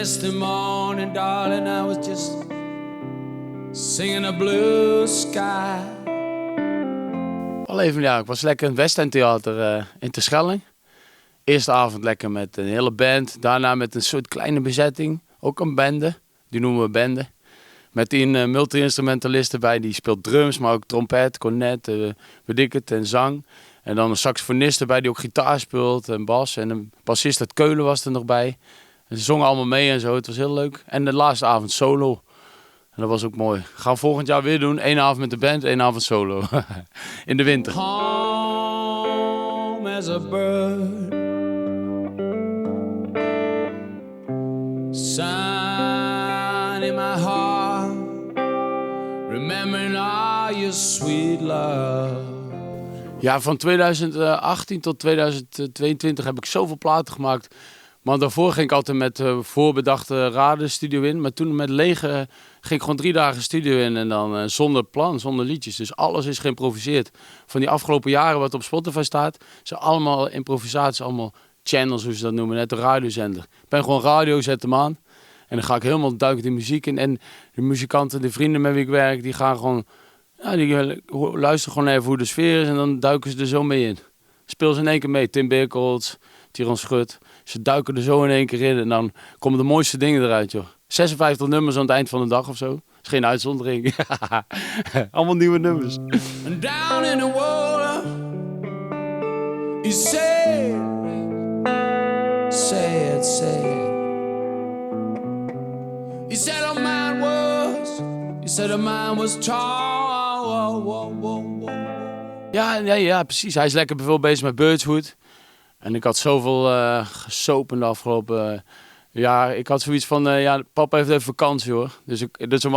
misty morning, darling, I was just singing a blue sky. Al even, ja, ik was lekker in het Westend Theater in Terschelling. Eerste avond lekker met een hele band. Daarna met een soort kleine bezetting. Ook een bende. Die noemen we bende. Met een multi-instrumentalist erbij. Die speelt drums, maar ook trompet, cornet, weet ik het, en zang. En dan een saxofonist erbij die ook gitaar speelt en bas. En een bassist uit Keulen was er nog bij. En ze zongen allemaal mee en zo. Het was heel leuk. En de laatste avond solo. En dat was ook mooi. Gaan we volgend jaar weer doen. 1 avond met de band, 1 avond solo. In de winter. Home as a bird. Sun in my heart. Remembering all your sweet love. Ja, van 2018 tot 2022 heb ik zoveel platen gemaakt. Maar daarvoor ging ik altijd met voorbedachte raden studio in. Maar toen met lege ging ik gewoon 3 dagen studio in. En dan zonder plan, zonder liedjes. Dus alles is geïmproviseerd. Van die afgelopen jaren wat op Spotify staat, zijn allemaal improvisaties, allemaal channels, hoe ze dat noemen. Net de radiozender. Ik ben gewoon radio, zet hem aan. En dan ga ik helemaal duiken die muziek in. En de muzikanten, de vrienden met wie ik werk, die gaan gewoon... Ja, die luisteren gewoon even hoe de sfeer is en dan duiken ze er zo mee in. Speel ze in één keer mee. Tim Birkholz, Tyron Schut. Ze duiken er zo in één keer in en dan komen de mooiste dingen eruit, joh. 56 nummers aan het eind van de dag of zo. Dat is geen uitzondering. Allemaal nieuwe nummers. And down in the water, you said, said, said. You said a man was, you said a man was tall. Ja, ja, ja, precies. Hij is lekker bijvoorbeeld bezig met Birchwood. En ik had zoveel gesopen de afgelopen jaar. Ik had zoiets van, ja, papa heeft even vakantie hoor. Dus ik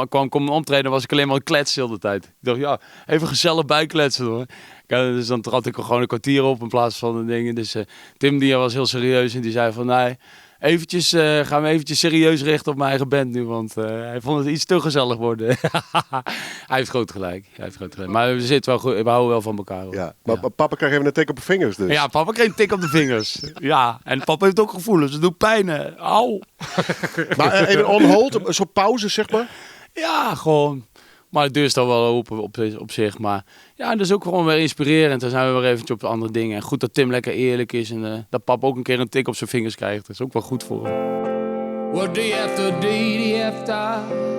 kwam ik optreden, was ik alleen maar aan het kletsen de hele tijd. Ik dacht, ja, even gezellig bijkletsen hoor. Dus dan trad ik er gewoon een kwartier op in plaats van de dingen. Dus Tim die was heel serieus en die zei van, nee, gaan we eventjes serieus richten op mijn eigen band nu. Want hij vond het iets te gezellig worden. Hij heeft groot gelijk. Hij heeft groot gelijk. Maar we zitten wel goed, we houden wel van elkaar, hoor. Ja, maar papa kreeg even een tik op de vingers dus. Ja, papa kreeg een tik op de vingers. Ja, en papa heeft ook gevoelens. Het doet pijn, hè. Au. Maar even on hold, een soort pauze, zeg maar? Ja, gewoon. Maar de deur staat wel open op zich. Maar ja, dat is ook gewoon weer inspirerend. Dan zijn we weer eventjes op andere dingen. En goed dat Tim lekker eerlijk is. En dat papa ook een keer een tik op zijn vingers krijgt. Dat is ook wel goed voor hem. Well, day after day, day after day.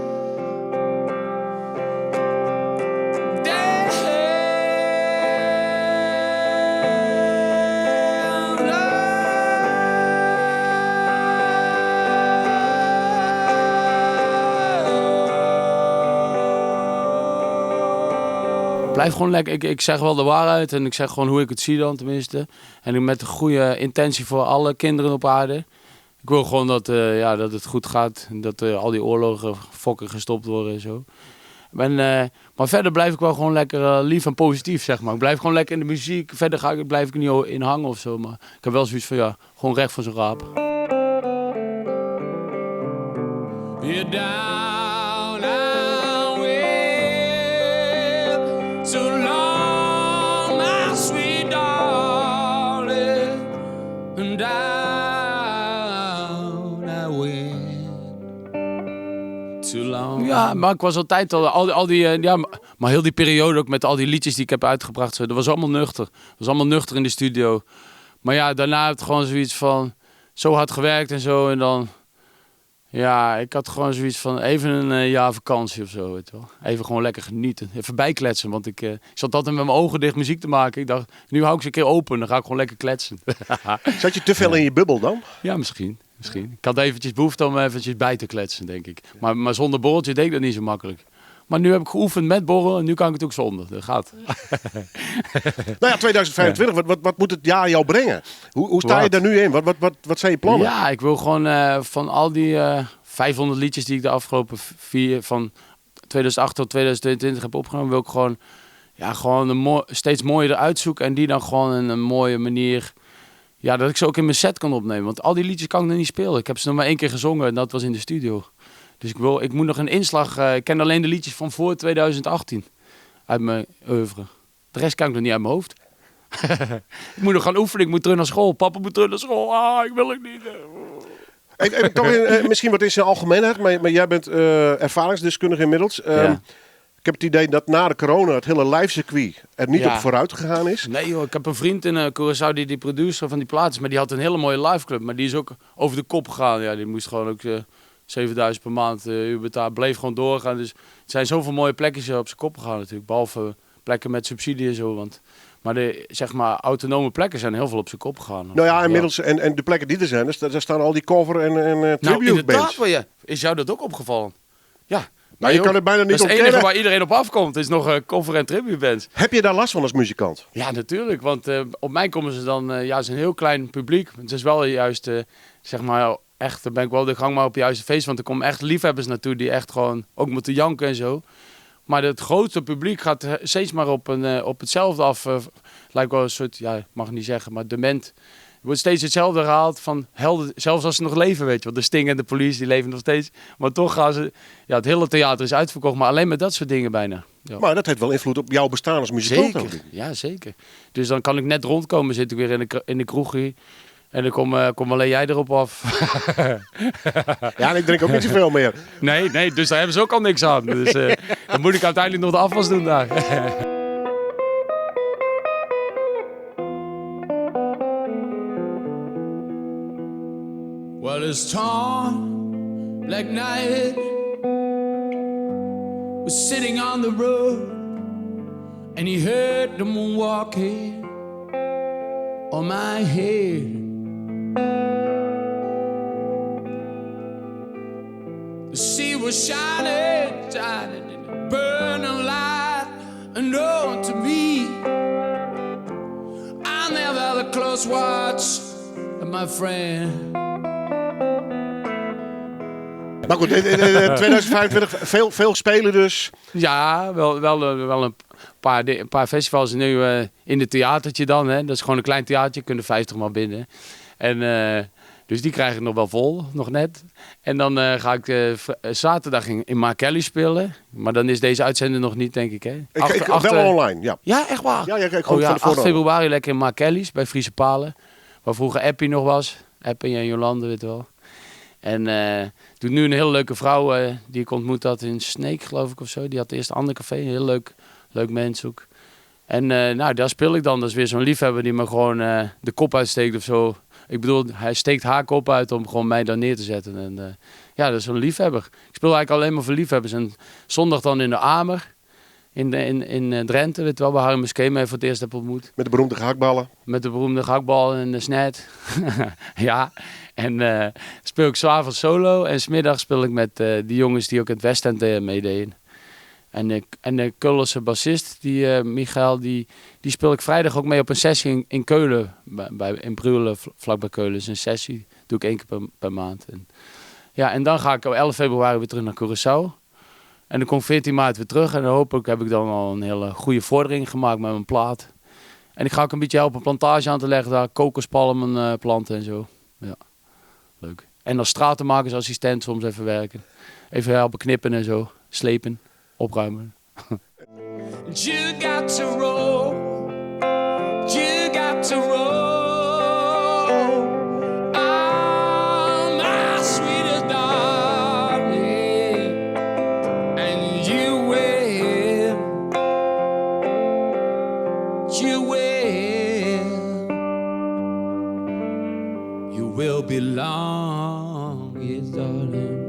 Blijf gewoon lekker. Ik zeg wel de waarheid en ik zeg gewoon hoe ik het zie dan tenminste. En ik met een goede intentie voor alle kinderen op aarde. Ik wil gewoon dat het goed gaat. En dat al die oorlogen fokken gestopt worden en zo. Maar verder blijf ik wel gewoon lekker lief en positief. Ik blijf gewoon lekker in de muziek. Verder blijf ik niet in hangen of zo. Maar ik heb wel zoiets van, ja, gewoon recht voor zijn raap. You're down and wait so long, my sweet darling, and down I went too long. Ja, maar ik was altijd al, al die, al die ja, maar heel die periode ook met al die liedjes die ik heb uitgebracht, zo, dat was allemaal nuchter. Dat was allemaal nuchter in de studio. Maar ja, daarna heb ik gewoon zoiets van, zo hard gewerkt en zo, en dan... Ja, ik had gewoon zoiets van even een jaar vakantie of zo, weet je wel. Even gewoon lekker genieten. Even bijkletsen, want ik zat altijd met mijn ogen dicht muziek te maken. Ik dacht, nu hou ik ze een keer open, dan ga ik gewoon lekker kletsen. Zat je te veel in je bubbel dan? Ja, misschien. Misschien. Ik had eventjes behoefte om eventjes bij te kletsen, denk ik. Maar zonder borreltje deed ik dat niet zo makkelijk. Maar nu heb ik geoefend met borrel en nu kan ik het ook zonder. Dat gaat. 2025, wat moet het jaar jou brengen? Hoe sta je Wat? daar nu in? Wat zijn je plannen? Ja, ik wil gewoon van al die 500 liedjes die ik de afgelopen vier, van 2008 tot 2022 heb opgenomen, wil ik gewoon, ja, gewoon een steeds mooier eruit zoeken en die dan gewoon in een mooie manier, ja, dat ik ze ook in mijn set kan opnemen. Want al die liedjes kan ik nog niet spelen. Ik heb ze nog maar 1 keer gezongen en dat was in de studio. Dus ik moet nog een inslag. Ik ken alleen de liedjes van voor 2018 uit mijn oeuvre. De rest kan ik nog niet uit mijn hoofd. Ik moet nog gaan oefenen. Ik moet terug naar school. Papa moet terug naar school. Ah, ik wil het niet. Even, even toch in, eh, misschien wat in zijn algemeenheid, maar jij bent ervaringsdeskundige inmiddels. Ik heb het idee dat na de corona het hele live circuit er niet op vooruit gegaan is. Nee joh, ik heb een vriend in Curaçao die producer van die plaat is. Maar die had een hele mooie live club. Maar die is ook over de kop gegaan. Ja, die moest gewoon ook 7000 per maand uur betalen. Bleef gewoon doorgaan. Dus er zijn zoveel mooie plekjes op zijn kop gegaan natuurlijk. Behalve plekken met subsidie en zo. Want, maar de zeg maar, autonome plekken zijn heel veel op zijn kop gegaan. Nou ja, inmiddels, en de plekken die er zijn, dus daar staan al die cover en Nou, tribute inderdaad, bands. wel, ja. Is jou dat ook opgevallen? Ja. Nou, je kan het bijna niet Dat is het enige ontkennen. waar iedereen op afkomt, is nog cover en tribute bands. Heb je daar last van als muzikant? Ja, natuurlijk. Want op mij komen ze dan, ja, het is een heel klein publiek. Het is wel juist, zeg maar, echt, daar ben ik wel de gang maar op het juiste feest. Want er komen echt liefhebbers naartoe die echt gewoon ook moeten janken en zo. Maar het grote publiek gaat steeds maar op hetzelfde af. Lijkt wel een soort, ja, ik mag niet zeggen, maar dement. Er wordt steeds hetzelfde herhaald van helden, zelfs als ze nog leven, weet je. Want de Sting en de Police, die leven nog steeds. Maar toch gaan ze, ja, het hele theater is uitverkocht, maar alleen met dat soort dingen bijna. Ja. Maar dat heeft wel invloed op jouw bestaan als muzikant. Zeker, ook. ja, zeker. Dus dan kan ik net rondkomen, zit ik weer in de kroeg hier. En dan kom alleen jij erop af. Ja, en ik drink ook niet zoveel meer. Nee, nee, dus daar hebben ze ook al niks aan. Dus dan moet ik uiteindelijk nog de afwas doen daar. Well, it's torn black night was sitting on the road, and he heard the moon walking on my head. The sea was shining, shining in the burning light, unknown to me. I never had a close watch of my friend. Maar goed, 2025, veel spelen dus. Ja, wel een paar festivals. Nu in het theatertje dan. Hè. Dat is gewoon een klein theatertje, kunnen 50 man binnen. En dus die krijg ik nog wel vol, nog net. En dan ga ik zaterdag in Markelly spelen. Maar dan is deze uitzending nog niet, denk ik. Hè? Wel online, ja. Ja, echt waar? Ja, ja, ik Oh, ja, van tevoren 8 februari lekker in Markelly's bij Friese Palen. Waar vroeger Eppie nog was. Eppie en Jolande, weet je wel. En doet nu een hele leuke vrouw die ik ontmoet had in Sneek, geloof ik, of zo. Die had eerst een ander café, een heel leuk mens ook. En daar speel ik dan. Dat is weer zo'n liefhebber die me gewoon de kop uitsteekt of zo. Ik bedoel, hij steekt haar kop uit om gewoon mij daar neer te zetten. En ja, dat is zo'n liefhebber. Ik speel eigenlijk alleen maar voor liefhebbers. En zondag dan in de Amer, in Drenthe, weet je wel, waar Harry Muskee mij voor het eerst heb ontmoet. Met de beroemde gehaktballen. Met de beroemde gehaktballen en de snet. Ja, en speel ik 's avonds solo en 's middags speel ik met die jongens die ook in het West End meededen. En de Keulse bassist, die Michael, die speel ik vrijdag ook mee op een sessie in Keulen. In Brugge, vlakbij Keulen. Dus een sessie doe ik 1 keer per maand. En, ja, en dan ga ik op 11 februari weer terug naar Curaçao. En dan kom ik 14 maart weer terug. En dan hopelijk heb ik dan al een hele goede vordering gemaakt met mijn plaat. En ik ga ook een beetje helpen een plantage aan te leggen daar. Kokospalmen planten en zo. Ja, leuk. En als stratenmakersassistent soms even werken. Even helpen knippen en zo. Slepen, opruimen. You got to roll. You got to roll. Oh, my sweetest darling. And you will. You will. You will be long, yes, darling.